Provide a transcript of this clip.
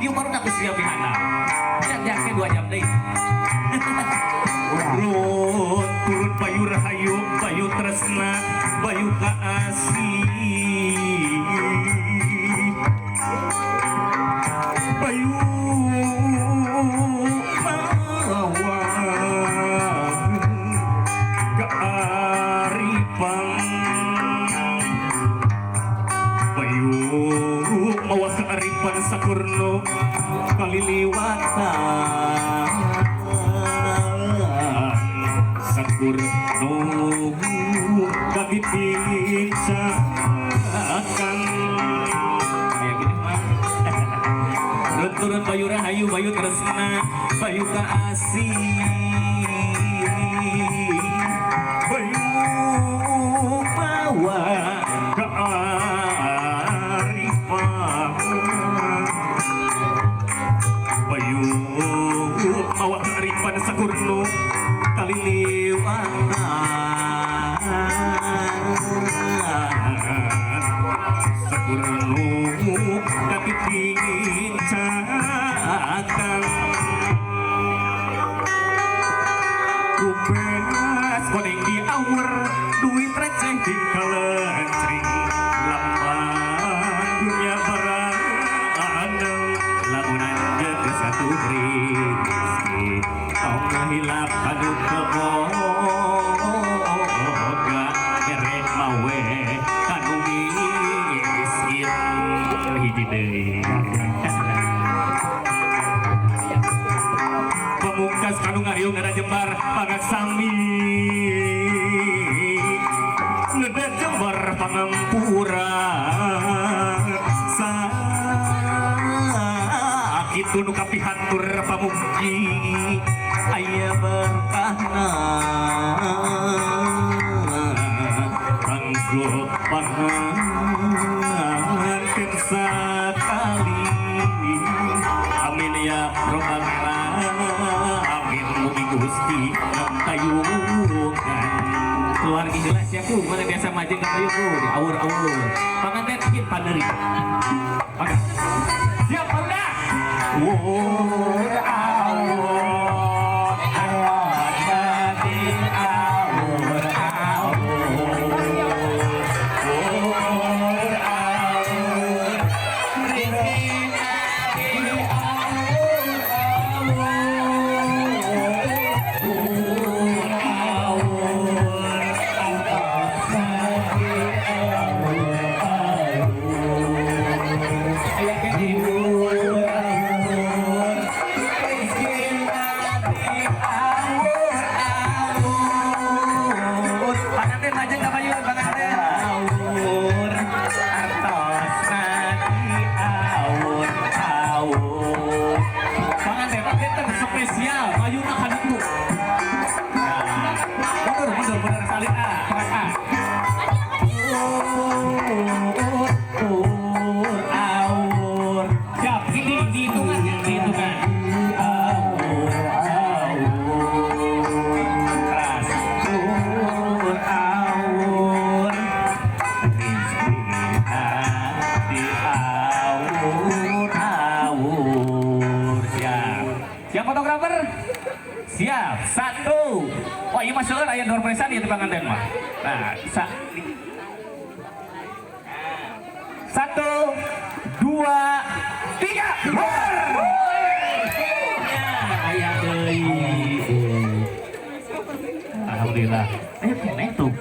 Ieu baru aku siap di handap. Jak 2 jam deui. Turun turun bayu rahayu, bayu tresna, bayu kaasih, bayu mawa kearifan, bayu mawa kearifan sakurno kaliliwatan, sakurno kagitincakan. Kayak gini mah. Turun turun bayu rahayu, bayu tresna, bayu kaasih, bayu mawa kearifan, bayu mawa kearifan sakurno kaliliwatan, sakurno kapitincakan. Ku beas koneng diawer, duit receh dikalencring, lambang dunia barang. Lamun anjeun geus atuh rezeki, tong hilap anu teu boga, bere mawe kanu miskin. Hiji deui. Pamungkas kanu ngariung ngada jembar pangaksami, ngada jembar pangampura, sakitu nu kapihatur pamugi aya berkahna kanggo panganten sakali. Amin ya robbal alamin, mugi Gusti ngapayungan. Keluarga jelas ya ku, mana biasa maju ke kayu ku, di awur-awur. Panganten bikin paneri. Oke. Siap, Barudak. Wur awur awur awur awur wur awur rizki di awur awur wur awur di awur awur Aya di wur awur rizki di awur awur. Panganten maju ka payun, panganten. Awur artosna di awur awur. Panganten panganten spesial, mayuna ka ditu. Nah, mundur, mundur, mundur salin A, pangan A. Awur awur awur. Siap, ini dihitungan ya, dihitungan. Awur awur. Keras. Awur awur rizkina di awur awur. Siap. Siap fotografer? Siap. Satu. Wah, ini masuk aya door prize ya di panganten mah. Nah, satu, dua, tiga. Ya, aya deui. Alhamdulillah. Ayo keneh tuh.